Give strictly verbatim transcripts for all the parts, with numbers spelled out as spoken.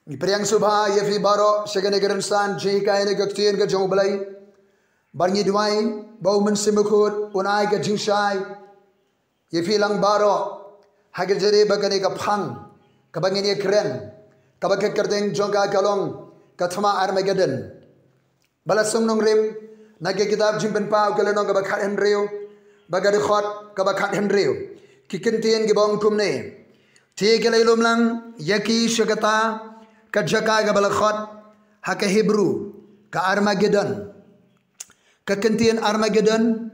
Ngi pdiang sngewbha ïa phi baroh sha kane ka rynsan jinghikai na ka ktien ka jong U Blei. Bad ngi duwai ba U Mynsiem Bakhuid un ai ka jingshai ïa phi lang baroh ha ka jingïadei bad kane ka phang kaba ngin ïakren, kaba ka kyrteng jong ka ka long ka thma Armageddon. Ba la song nongrim na ka kitab Jingpynpaw ka lynnong kaba khathynriew bad ka dkhot kaba khathynriew. Ki kyntien kiba ong kumne: Te ki la ïalum lang ïa ki sha kata ka jaka kaba la khot ha ka Hebru ka Armageddon. Ka kyntien Armageddon,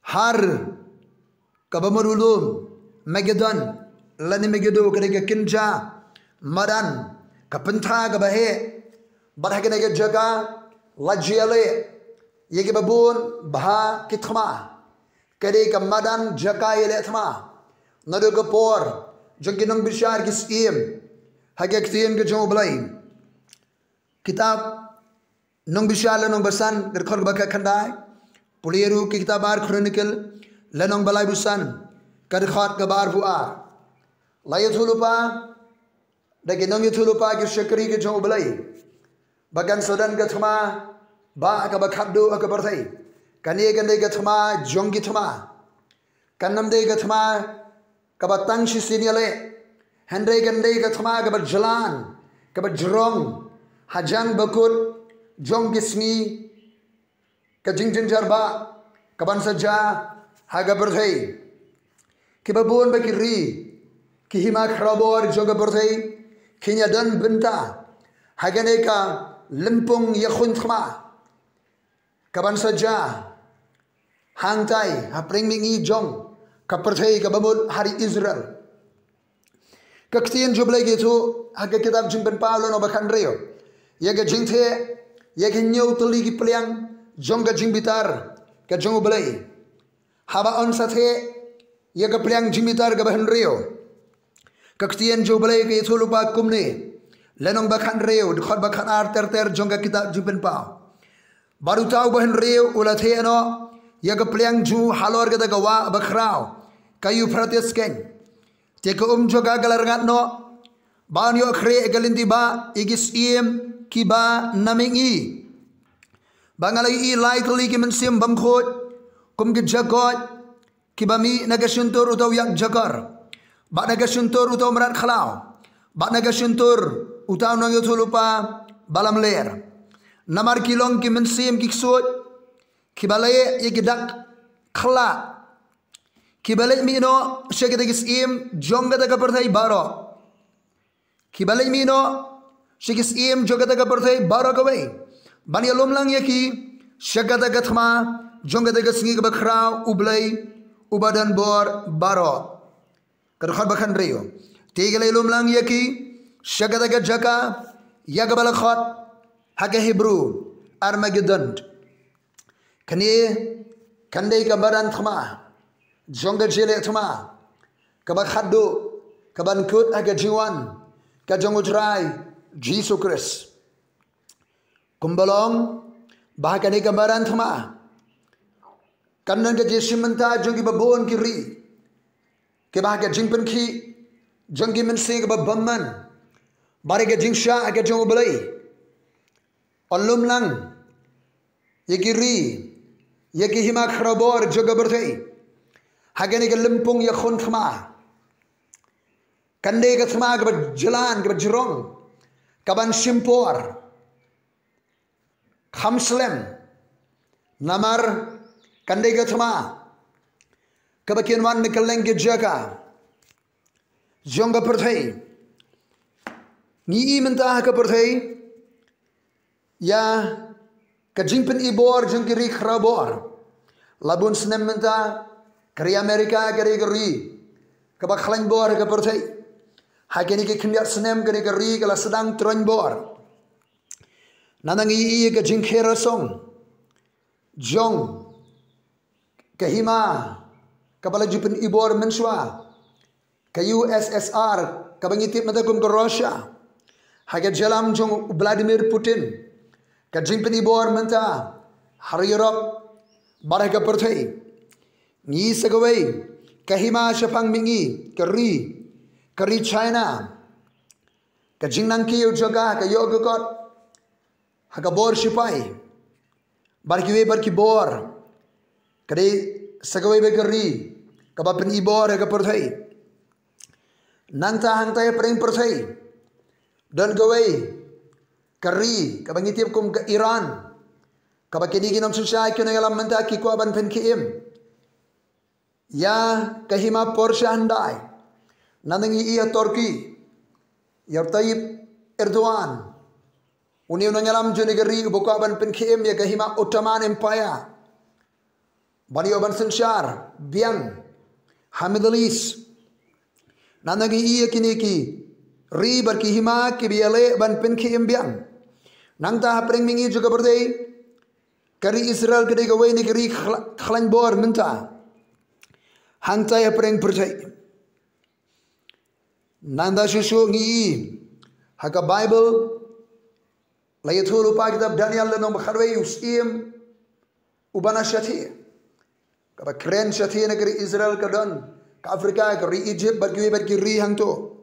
Har kaba mut u lum, Mageddon lane Megiddo, ka dei ka kynja madan, ka pyntha kaba heh. Bad ha kane ka jaka la jylliew ïa kiba bun bha ki thma. Ka dei ka madan jaka ïaleh thma. Naduh ka por jong ki nongbishar ki syiem, ha ka ktien ka jong U Blei. Kitab Nongbishar lynnong ba san, ka dkhot kaba khatkhyndai. Pule ruh ki kitab Ar Chronicle lynnong ba laiphew san, ka dkhot kaba arphew ar. La ïathuhlypa da ki nongïathuhlypa ki shakri ki jong U Blei ba kan sa don ka thma ba kaba khatduh ha ka pyrthei. Kane kan dei ka thma jong ki thma. Kan ym dei ka thma kaba tang shisien ïaleh, hynrei kan dei ka thma kaba jlan, kaba jrong, hajan ba kut jong ki sngi ka jingjynjar ba kaban sa jia ha ka pyrthei. Kiba bun ba ki ri, ki hima khrawbor jong ka pyrthei kin ïadon bynta ha kane ka lympung ïakhun thma kaban sa jia hangtai ha pdeng mihngi jong ka pyrthei kaba mut ha ri Israel. Ka ktien jong U Blei ka ïathuh ha ka kitab Jingpynpaw lynnong ba khathynriew ïa ka jingtheh ïa ki hynñiew tylli ki pliang jong ka jingbitar ka jong U Blei. Haba un sa theh ïa ka pliang jingbitar kaba hynriew, ka ktien jong U Blei ka ïathuhlypa kumne, lynnong ba khathynriew, dkhot ba khatar ter ter jong ka kitab Jingpynpaw: Bad uta uba hynriew u la theh noh ïa ka pliang jong u halor kata ka wah ba khraw, ka Euphrates keiñ. Te ka um jong ka ka la rngat noh, ba un ïoh khreh ïa ka lynti bah ïa ki syiem kiba na mihngi. Bad nga la ïohi lai tylli ki mynsiem bymkhuid kum ki jakoit, kiba mih na ka shyntur uta u ïakjakor, bad na ka shyntur uta u mrad khlaw, bad na ka shyntur uta u nongïathuhlypa balamler. Namar ki long ki mynsiem ki ksuid, kiba leh ïa ki dak khyllah, kiba leit mih noh sha kita ki syiem jong kata ka pyrthei baroh. Kiba leit mih noh sha ki syiem jong kata ka pyrthei baroh kawei, ban ïalum lang ïa ki sha kata ka thma jong kata ka sngi kaba khraw U Blei uba don bor baroh. Ka dkhot ba khathynriew: Te ki la ïalum lang ïa ki sha kata ka jaka ïa kaba la khot ha ka Hebru Armageddon. Kane kan dei ka madan thma jong ka jingïaleh thma kaba khatduh kaban kut ha ka jingwan ka jong U Trai Jisu Khrist. Kumba long ba ha kane ka madan thma kan don ka jingshim bynta jong kiba bun ki ri, kiba ha ka jingpynkhih jong ki mynsiem kaba bymman, bad ha ka jingshah ka jong U Blei un lum lang ïa ki ri, ïa ki hima khrawbor jong ka pyrthei ha kane ka lympung ïakhun thma. Kan dei ka thma kaba jlan, kaba jrong, kaban shim por, kham slem. Namar kan dei ka thma kaba kin wan na kylleng ki jaka jong ka pyrthei. Ngi i mynta ha ka pyrthei ïa ka jingpynibor jong ki ri khrawbor. La bun snem mynta ka ri Amerika ka dei ka ri kaba khlaiñ bor ha ka pyrthei. Ha kine ki khyndiat snem kane ka ri ka la sdang troiñ bor. Nangta ngi i ïa ka jingkher rasong jong ka hima kaba la ju pynibor mynshuwa, ka U S S R, kaba ngi tip mynta kum ka Russia, ha ka jingïalam jong u Vladimir Putin. Ka jingpynibor mynta ha ri Europe bad ha ka pyrthei. Ngi sa kawei ka hima shaphang mihngi, ka ri, ka ri China. Ka jingnang kiew jong ka ka ïoh ka kot ha ka bor shipai bad kiwei bad ki bor. Ka dei sa kawei bad ka ri kaba pyn-i bor ha ka pyrthei. Nangta hangtai ha pyrthei don kawei ka ri kaba ngi tip kum ka Iran, kaba kine ki nongsynshar ki nongïalam mynta ki kwah ban pynkhie im ïa ka hima Persia hyndai. Nangta ngi ïohi ha Turkey ïa u Tayyip Erdogan, une u nongïalam jong ka ri uba kwah ban pynkhie im ïa ka hima Ottoman Empire ban ïoh ban synshar biang ha Middle East. Nangta ngi ïohi ïa kine ki ri bad ki hima kiba ïaleh ban pynkhie im biang. Nangta ha pyrthei mihngi jong ka pyrthei, ka ri Israel ka dei kawei na ki ri khlaiñ bor mynta hangtai ha pyrthei. Nangta shuh shuh ngi ïohi ha ka Bible, la ïathuh lypa kitab Daniel lynnong ba khatwei, u syiem uba na shathie, kaba kren shathie na ka ri Israel, ka don ka Africa, ka ri Egypt bad kiwei bad ki ri hangto.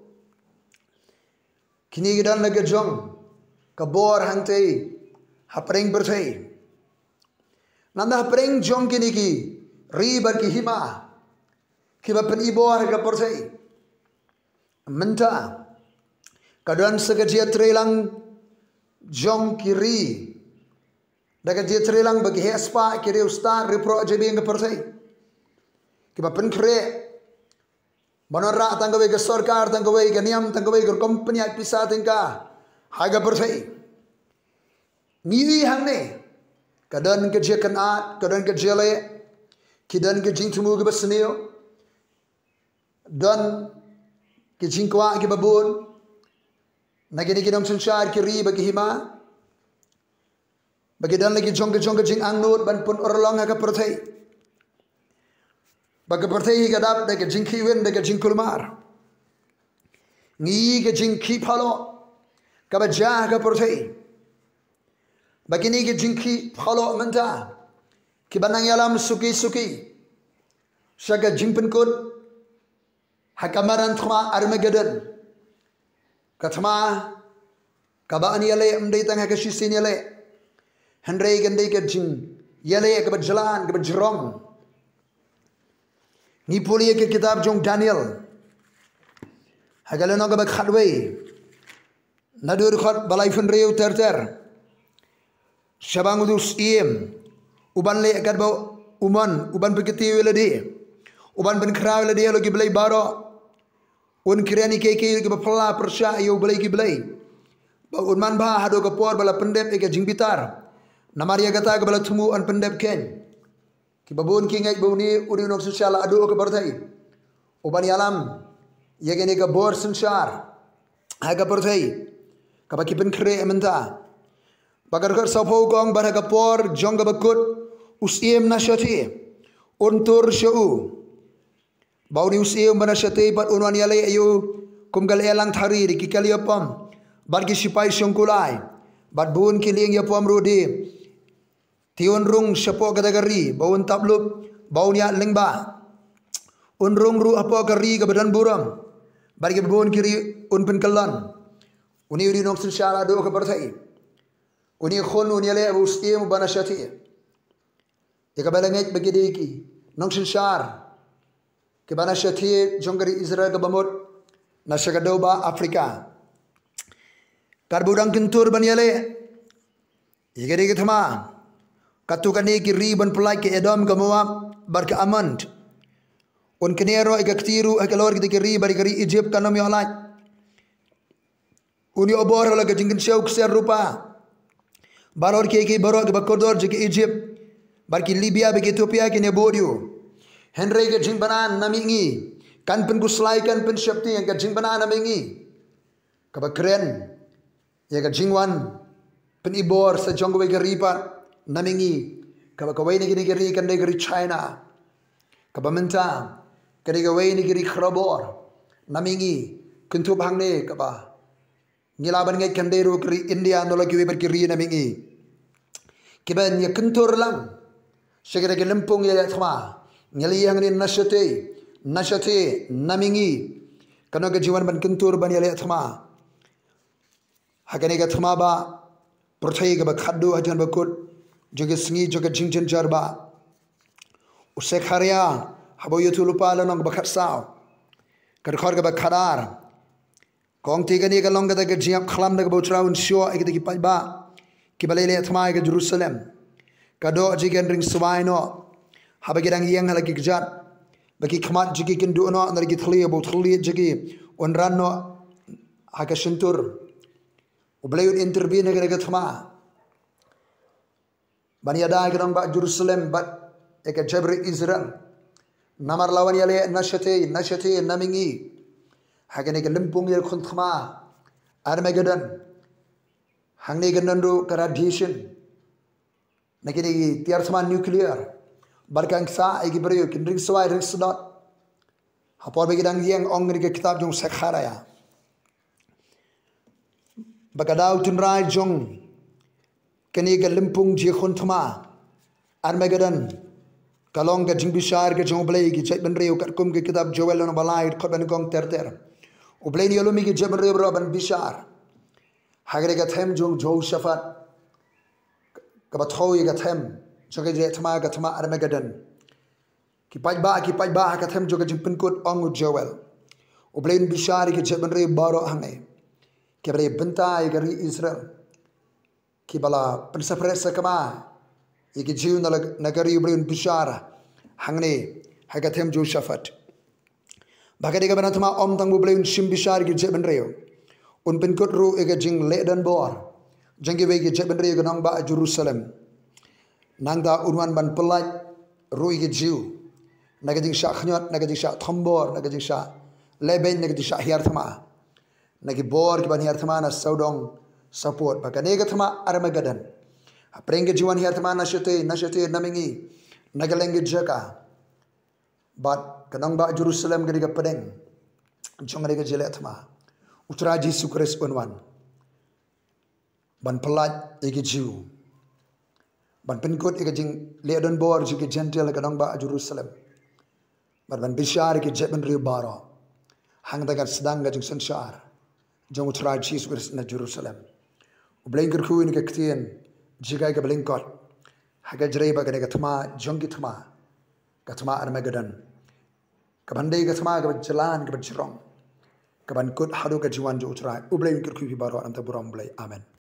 Kine ki don la ka jong ka bor hangtai ha pyrthei. Nangta ha pyrthei jong kine ki ri bad ki hima kiba pyn-i bor ha ka pyrthei mynta, ka don sa ka jingtreilang jong ki ri, da ka jingtreilang ba ki heh spah ki riewstad riewproh jabieng ka pyrthei, kiba pynkhreh ban wanrah tang kawei ka sorkar, tang kawei ka niam, tang kawei ka rukom pynïaid pisa tyngka ha ka pyrthei. Ngi ïohi hangne ka don ka jingkynad, ka don ka jingleh, ki don ka jingthmu kiba sniew, don ki jingkwah kiba bun na kine ki nongsynshar ki ri bad ki hima, ba ki don la ki jong ka jong ka jingangnud ban pynurlong ha ka pyrthei, ba ka pyrthei ka dap da ka jingkhih win, da ka jingkulmar. Ngi ïohi ka jingkhih phaloh kaba jia ha ka pyrthei, ba kine ki jingkhih phaloh mynta kiba nang ïalam suki suki sha ka jingpynkut ha ka madan thma Armageddon. Ka thma kaba yn ïaleh ym dei tang ha ka shisien ïaleh, hynrei kan dei ka jingïaleh kaba jlan, kaba jrong. Ngi pule ïa ka kitab jong Daniel ha ka lynnong kaba khatwei, naduh dkhot ba laiphew hynriew ter ter. Shaphang utu u syiem uban leh katba u mon, uban pynkiew ïa lade, uban pynkhraw ïa lade halor ki blei baroh, un kren ïa kiei kiei kiba phylla pyrshah ïa U Blei ki blei, ba un manbha haduh ka por ba la pyndep ïa ka jingbitar. Namar ïa kata kaba la thmu yn pyndep keiñ. Kiba bun ki ngeit ba une u dei u nongsynshar la haduh ka pyrthei uban ïalam ïa kane ka bor synshar ha ka pyrthei kaba ki pynkhreh mynta. Ba ka dkhot sawphew ka ong, bad ha ka por jong kaba kut u syiem na shathie un tur sha u, ba une u syiem uba na shathie pat un wan ïaleh ïa u kum ka lyer langthari da ki kali ïapom bad ki shipai shongkulai bad bun ki lieng ïapom ruh de. Te un rung shapoh kata ka ri, ba un tap lup, ba un ïaid lyngba. Un rung ruh hapoh ka ri kaba don burom, bad kiba bun ki ri un pynkyllon. Une u dei u nongsynshar haduh ka pyrthei. Une khun un ïaleh bad u syiem uba na shathie, ïa kaba la ngeit ba ki dei ki nongsynshar kiba na shathie jong ka ri Israel kaba mut na sha ka dewbah Africa. Katba u dang kyntur ban ïaleh ïa kane ka thma, katto katne ki ri ban pyllait, ka Edom, ka Moab bad ka Ammon, un kynnoh ïa ka kti ruh ha ka lor kita ki ri, bad ïa ka ri Egypt kan ym ïoh lait. Un ïoh bor halor ka jingkynshew ksiar rupa bad halor kiei kiei baroh kiba kordor jong ka Egypt, bad ki Libya bad ki Ethiopia kin ïabud ïa u. Hynrei ka jingbna na mihngi kan pynkhuslai, kan pynsheptieng, ka jingbna na mihngi kaba kren ïa ka jingwan pyn-i bor sa jong kawei ka ri pat na mihngi, kaba kawei na kine ki ri kan dei ka ri China, kaba mynta ka dei kawei na ki ri khraw bor na mihngi. Kynthup hangne kaba ngi lah ban ngeit kan dei ruh ka ri India, nalor kiwei pat ki ri na mihngi, kiban ïakyntur lang sha kita ki lympung ïaleh thma. Ngi la ïohi hangne na shathie, na shathie na mihngi, kano ka jingwan ban kyntur ban ïaleh thma. Ha kane ka thma ba pyrthei kaba khatduh hajan ba kut jong ka sngi jong ka jingjynjar ba u Sekharia haba u ïathuhlypa lynnong ba khatsaw, ka dkhot kaba khatar, ka ong te kane ka long kata ka jingïap khlam da kaba u Trai un shoh ïa kita ki paidbah kiba leh leh thma ïa ka Jerusalem. Ka doh jong ki kan ring swai noh haba ki dang ïeng ha la ki kjat, ba ki khmat jong ki kin duh noh na la ki thylliej, ba u thylliej jong ki un ran noh ha ka shyntur. U Blei un intervene ha kane ka thma ban ïada ïa ka nongbah Jerusalem bad ïa ka jaitbynriew Israel. Namar la wan ïaleh nashatei nashatei na mihngi ha kane ka lympung ïakhun thma Armageddon. Hangne kan don ruh ka radiation na kine ki tiar thma nuclear bad kan ksah ïa ki briew, kin ring swai ring sdot. Ha por ba ki dang ïeng, ong kane ka kitab jong u Sekharia ba ka daw tynrai jong kane ka lympung jingïakhun thma Armageddon ka long ka jingbishar ka jong U Blei ïa ki jaitbynriew, katkum ka kitab Joel lynnong ba lai, dkhot ba nyngkong ter ter. U Blei un ïalum ïa ki jaitbynriew baroh ban bishar ha kane ka them jong u Jehoshaphat, kaba thew ïa ka them jong ka jingleh thma, ka thma Armageddon. Ki paidbah, ki paidbah ha ka them jong ka jingpynkut, ong u Joel. U Blei un bishar ïa ki jaitbynriew baroh hangne kiba dei bynta ïa ka ri Israel, kiba la pynsaphriang sakma ïa ki Jiw na la, na ka ri. U Blei un bishar hangne ha ka them jong u Jehoshaphat. Ba ka dei kaba na thma, ym tang ba U Blei un shim bishar ïa ki jaitbynriew, un pynkut ruh ïa ka jingleh donbor jong kiwei ki jaitbynriew, ka nongbah Jerusalem. Nangta un wan ban pyllait ruh ïa ki Jiw na ka jingshah khñiot, na ka jingshah thombor, na ka jingshah lehbeiñ, na ka jingshah hiar thma, na ki bor kiban hiar thma na sawdong sawpud. Ba kane ka thma Armageddon, hapdeng ka jingwan hiar thma nashatei nashatei na mihngi na kylleng ki jaka, bad ka nongbah Jerusalem ka dei ka pdeng jong kane ka jingleh thma. U Trai Jisu Khrist un wan ban pyllait ïa ki Jiw, ban pynkut ïa ka jingleh donbor jong ki Jentil, ka nongbah Jerusalem, bad ban bishar ïa ki jaitbynriew baroh. Hangta kan sdang ka jingsynshar jong U Trai Jisu Khrist na Jerusalem. U Blei un kyrkhu ïa kane ka ktien jinghikai kaba lyngkot ha ka jingïadei bad kane ka thma jong ki thma, ka thma Armageddon, kaban dei ka thma kaba jlan, kaba jrong, kaban kut haduh ka jingwan jong U Trai. U Blei un kyrkhu ïa phi baroh, namar ka burom U Blei. Amen.